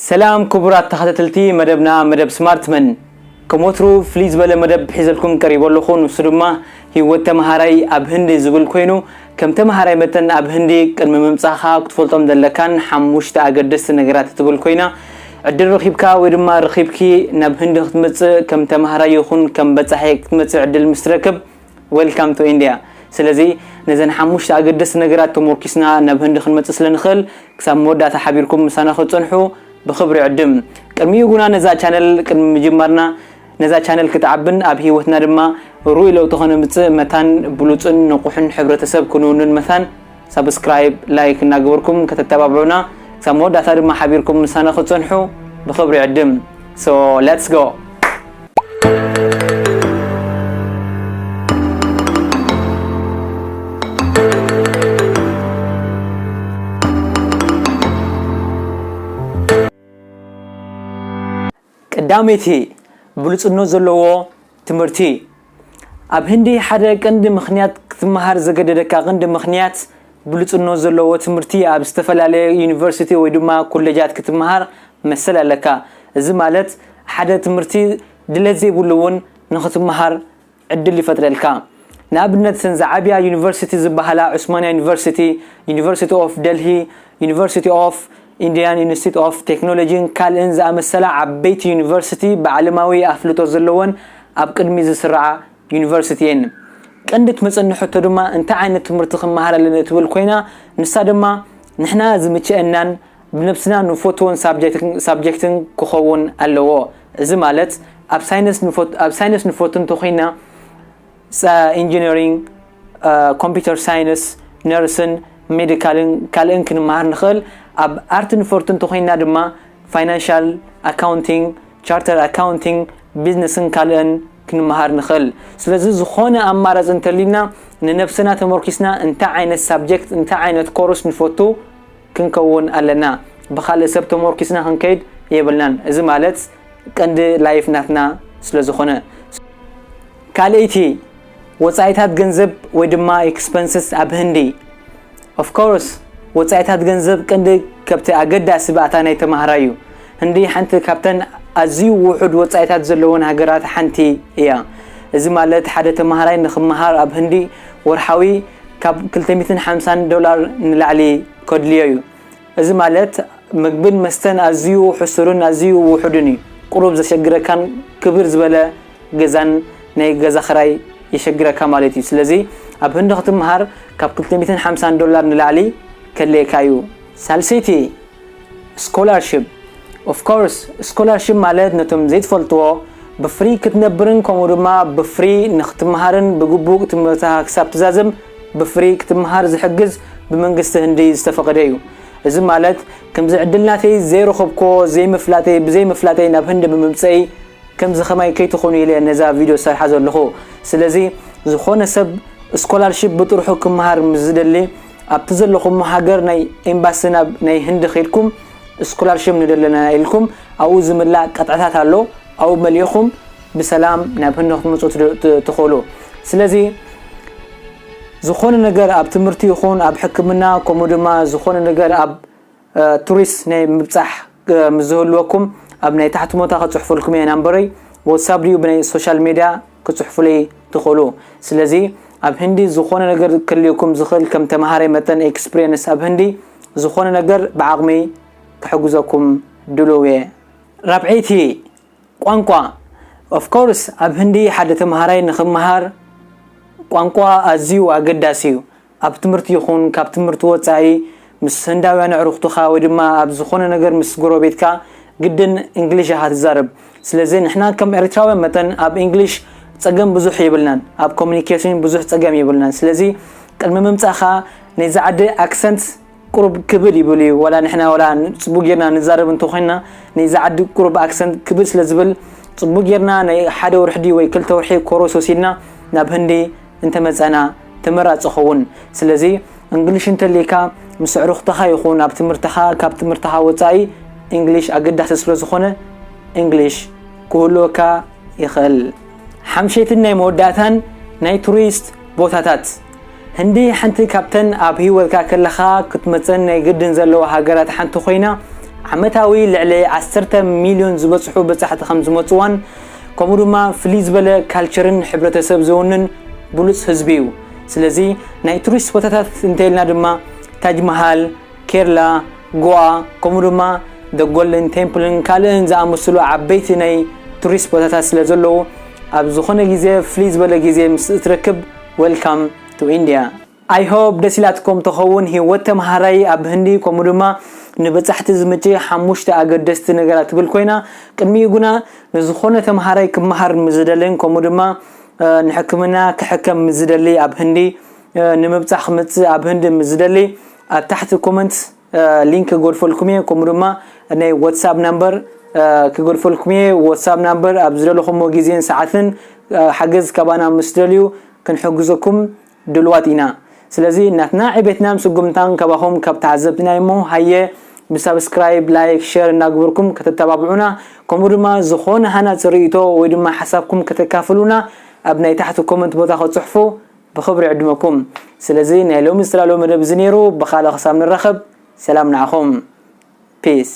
ሰላም ክቡራት ተኸታተልቲ መደብና፣ መደብ ስማርትመን። ከም ወትሩ ፍልይ ዝበለ መደብ ሒዘልኩም ቀሪቦ ኣለኹ። ንሱ ድማ ህይወት ተምሃራይ ኣብ ህንዲ ዝብል ኮይኑ፣ ከም ተምሃራይ መጠን ኣብ ህንዲ ቅድሚ ምምጻኻ ክትፈልጦም ዘለካን ሓሙሽተ ኣገደስቲ ነገራት እትብል ኮይና፣ ዕድል ረኺብካ ወይ ድማ ረኺብኪ ናብ ህንዲ ክትመጽእ ከም ተምሃራይ ይኹን ከም በጻሒ ክትመጽእ ዕድል ምስ ትረክብ፣ Welcome to India። ስለዚ ነዘን ሓሙሽተ ኣገደስቲ ነገራት ተሞርኪስና ናብ ህንዲ ክንመጽእ ስለ ንኽእል፣ ክሳብ መወዳእታ ሓቢርኩም ምሳና ክትጸንሑ ብኽብሪ ዕድም። ቅድሚኡ ግና ነዛ ቻነል ቅድሚ ምጅማርና፣ ነዛ ቻነል ክትዓብን ኣብ ህይወትና ድማ ርኡይ ለውጢ ከነምጽእ መታን ብሉጽን ንቑሕን ሕብረተሰብ ክንውንን መታን ሳብስክራይብ፣ ላይክ እናገበርኩም ከተተባብዑና፣ ክሳብ መወዳእታ ድማ ሓቢርኩም ምሳና ክትጸንሑ ብኽብሪ ዕድም። So, let's go! ቀዳመይቲ፣ ብሉጽነት ዘለዎ ትምህርቲ። ኣብ ህንዲ ሓደ ቀንዲ ምኽንያት ክትመሃር ዘገደደካ ቀንዲ ምኽንያት ብሉጽነት ዘለዎ ትምህርቲ ኣብ ዝተፈላለየ ዩኒቨርሲቲ ወይ ድማ ኮሌጃት ክትመሃር መሰል ኣለካ። እዚ ማለት ሓደ ትምህርቲ ድሌት ዘይብሉ እውን ንኽትመሃር ዕድል ይፈጥረልካ። ንኣብነት እተን ዝዓብያ ዩኒቨርሲቲ ዝበሃላ ዑስማንያ ዩኒቨርሲቲ፣ ዩኒቨርሲቲ ኦፍ ደልሂ፣ ዩኒቨርሲቲ ኦፍ ኢንዲያን ኢንስቲትዩት ኦፍ ቴክኖሎጂን ካልእን ዝኣመሰላ ዓበይቲ ዩኒቨርሲቲ ብዓለማዊ ኣፍልጦ ዘለወን ኣብ ቅድሚ ዝስርዓ ዩኒቨርሲቲ እየን። ቀንዲ ትመጸኒ ሕቶ ድማ እንታይ ዓይነት ትምህርቲ ክመሃር ኣለኒ እትብል ኮይና፣ ንሳ ድማ ንሕና ዝምችአናን ብነብስና ንፈትዎን ሳብጀክትን ክኸውን ኣለዎ። እዚ ማለት ኣብ ሳይንስ ንፈት- ኣብ ሳይንስ ንፈቱ እንተኾይና ኢንጂነሪንግ፣ ኮምፒውተር ሳይንስ፣ ነርስን ሜዲካልን ካልእን ክንመሃር ንኽእል። ኣብ ኣርት ንፈቱ እንተኾይና ድማ ፋይናንሻል ኣካውንቲንግ፣ ቻርተር ኣካውንቲንግ፣ ቢዝነስን ካልእን ክንመሃር ንኽእል። ስለዚ ዝኾነ ኣማራፂ እንተሊና ንነብስና ተመርኪስና እንታይ ዓይነት ሳብጀክት እንታይ ዓይነት ኮርስ ንፈቱ ክንከውን ኣለና። ብኻልእ ሰብ ተመርኪስና ክንከይድ የብልናን። እዚ ማለት ቀንዲ ላይፍ ናትና ስለ ዝኾነ። ካልኣይቲ፣ ወጻኢታት ገንዘብ ወይ ድማ ኤክስፐንስስ ኣብ ህንዲ። Of course፣ ወጻኢታት ገንዘብ ቀንዲ ከብቲ ኣገዳሲ ባእታ ናይ ተማሃራይ እዩ። ህንዲ ሓንቲ ካብተን ኣዝዩ ውሑድ ወጻኢታት ዘለወን ሃገራት ሓንቲ እያ። እዚ ማለት ሓደ ተማሃራይ ንኽመሃር ኣብ ህንዲ ወርሓዊ ካብ ክልተ ሚእትን ሓምሳን ዶላር ንላዕሊ ከድልዮ እዩ። እዚ ማለት ምግብን መስተን ኣዝዩ ሕሱርን ኣዝዩ ውሑድን እዩ። ቁሩብ ዘሸግረካን ክብር ዝበለ ገዛን ናይ ገዛ ኽራይ የሸግረካ ማለት እዩ። ስለዚ ኣብ ህንዲ ክትምሃር ካብ ክልተ ሚእትን ሓምሳን ዶላር ንላዕሊ ከድልየካ እዩ። ሳልሰይቲ፣ ስኮላርሽፕ። Of course፣ ስኮላርሽፕ ማለት ነቶም ዘይትፈልጥዎ ብፍሪ ክትነብርን ከምኡ ድማ ብፍሪ ንክትምሃርን ብግቡእ ትምህርትኻ ክሳብ ትዛዝም ብፍሪ ክትምሃር ዝሕግዝ ብመንግስቲ ህንዲ ዝተፈቐደ እዩ። እዚ ማለት ከምዚ ዕድል ናተይ ዘይረኸብክዎ ዘይምፍላጠይ ብዘይምፍላጠይ ናብ ህንዲ ብምምፀእይ ከምዚ ከማይ ከይትኾኑ ኢለ ነዛ ቪድዮ ዝሰርሓ ዘለኹ። ስለዚ ዝኾነ ሰብ ስኮላርሽፕ ብጥርሑ ክመሃር ምስ ዝደሊ ኣብቲ ዘለኹሞ ሃገር ናይ ኤምባሲ ናብ ናይ ህንዲ ከይድኩም ስኮላርሽፕ ንደለና ኢልኩም ኣብኡ ዝምላእ ቅጥዕታት ኣሎ። ኣብኡ መሊእኹም ብሰላም ናብ ህንዲ ክትመፁ ትደ- ት- ትኽእሉ። ስለዚ ዝኾነ ነገር ኣብ ትምህርቲ ይኹን ኣብ ሕክምና ከምኡ ድማ ዝኾነ ነገር ኣብ እ፣ ቱሪስት ናይ ምብጻሕ እ፣ ምስ ዝህልወኩም ኣብ ናይ ታሕቲ ቦታ ክጽሕፈልኩም እየ ናምበረይ። ዋትሳፕ ድዩ ብናይ ሶሻል ሜድያ ክጽሕፉለይ ትኽእሉ። ስለዚ ኣብ ህንዲ ዝኾነ ነገር ክልየኩም ዝኽእል ከም ተምሃራይ መጠን ኤክስፒሪየንስ ኣብ ህንዲ ዝኾነ ነገር ብዓቕመይ ክሕግዘኩም ድሉው እየ። ራብዐይቲ ቋንቋ። Of course ኣብ ህንዲ ሓደ ተምሃራይ ንኽምሃር ቋንቋ ኣዝዩ ኣገዳሲ እዩ። ኣብ ትምህርቲ ይኹን ካብ ትምህርቲ ወጻኢ ምስ ህንዳውያን ኣዕሩኽትኻ ወይ ድማ ኣብ ዝኾነ ነገር ምስ ጎረቤትካ ግድን እንግሊሽ ኢኻ ትዛረብ። ስለዚ ንሕና ከም ኤርትራውያን መጠን ኣብ እንግሊሽ ጸገም ብዙሕ የብልናን፣ ኣብ ኮሚኒኬሽን ብዙሕ ጸገም የብልናን። ስለዚ ቅድሚ ምምጻእኻ ናይዚ ዓዲ ኣክሰንት ቁሩብ ክብል ይብል እዩ። ዋላ ንሕና ዋላ ጽቡቅ ጌርና ንዛረብ እንተኾይና ናይዚ ዓዲ ቁሩብ ኣክሰንት ክብል ስለ ዝብል ጽቡቅ ጌርና ናይ ሓደ ወርሒ ድዩ ወይ ክልተ ወርሒ ኮርስ ወሲድና ናብ ህንዲ እንተመጸና ተመራጺ ኸውን። ስለዚ እንግሊሽ እንተልካ ምስ ኣዕሩኽትኻ ይኹን ኣብ ትምህርትኻ ካብ ትምህርትኻ ወጻኢ እንግሊሽ ኣገዳሲ ስለ ዝኾነ እንግሊሽ ክህልወካ ይኽእል። ሓምሸይትን ናይ መወዳእታን ናይ ቱሪስት ቦታታት። ህንዲ ሓንቲ ካብተን ኣብ ህይወትካ ከለኻ ክትመጸን ናይ ግድን ዘለዋ ሃገራት ሓንቲ ኮይና ዓመታዊ ልዕሊ ዓሰርተ ሚልዮን ዝበፅሑ በፃሕቲ ከም ዝመፅዋን ከምኡ ድማ ፍልይ ዝበለ ካልቸርን ሕብረተሰብ ዝውንን ብሉፅ ህዝቢ እዩ። ስለዚ ናይ ቱሪስት ቦታታት እንተኢልና ድማ ታጅ መሃል፣ ኬርላ፣ ጎዋ ከምኡ ድማ ደ ጎልደን ቴምፕልን ካልእን ዝኣመሰሉ ዓበይቲ ናይ ቱሪስት ቦታታት ስለ ዘለዉ ኣብ ዝኾነ ግዜ ፍልይ ዝበለ ግዜ ምስ እትረክብ welcome to India። I hope ደስ ኢላትኩም ትኸውን። ህይወት ተምሃራይ ኣብ ህንዲ ከምኡ ድማ ንበጻሕቲ ዝምጪ ሓሙሽተ ኣገደስቲ ነገራት ትብል ኮይና ቅድሚኡ ግና ንዝኾነ ተምሃራይ ክመሃር ምዝደልን ከምኡ ድማ ንሕክምና ክሕከም ምዝደሊ ኣብ ህንዲ ንምብጻሕ ክመጽእ ኣብ ህንዲ ምዝደሊ ኣብ ታሕቲ ኮመንት ሊንክ ክገድፈልኩም እየ። ከምኡ ድማ ናይ ዋትሳፕ ናምበር ክገድፈልኩም እየ። ዋትሳፕ ናምበር ኣብ ዝደለኹሞ ግዜን ሰዓትን ሓገዝ ካባና ምስ ደልዩ ክንሕግዘኩም ድልዋት ኢና። ስለዚ ናትና ዕቤትናን ስጉምታን ካባኹም ካብ ተዓዘብትና እሞ ሃየ ብሳብስክራይብ፣ ላይክ፣ ሸር እናግበርኩም ከተተባብዑና ከምኡ ድማ ዝኾነ ሃናፂ ርእይቶ ወይ ድማ ሓሳብኩም ከተካፍሉና ኣብ ናይ ታሕቲ ኮመንት ቦታ ከፅሕፉ ብኽብሪ ዕድመኩም። ስለዚ ናይ ሎሚ ዝተዳለወ መደብ እዚ ነይሩ። ብኻልእ ክሳብ ንራኸብ ሰላም ንዓኹም። ፒስ።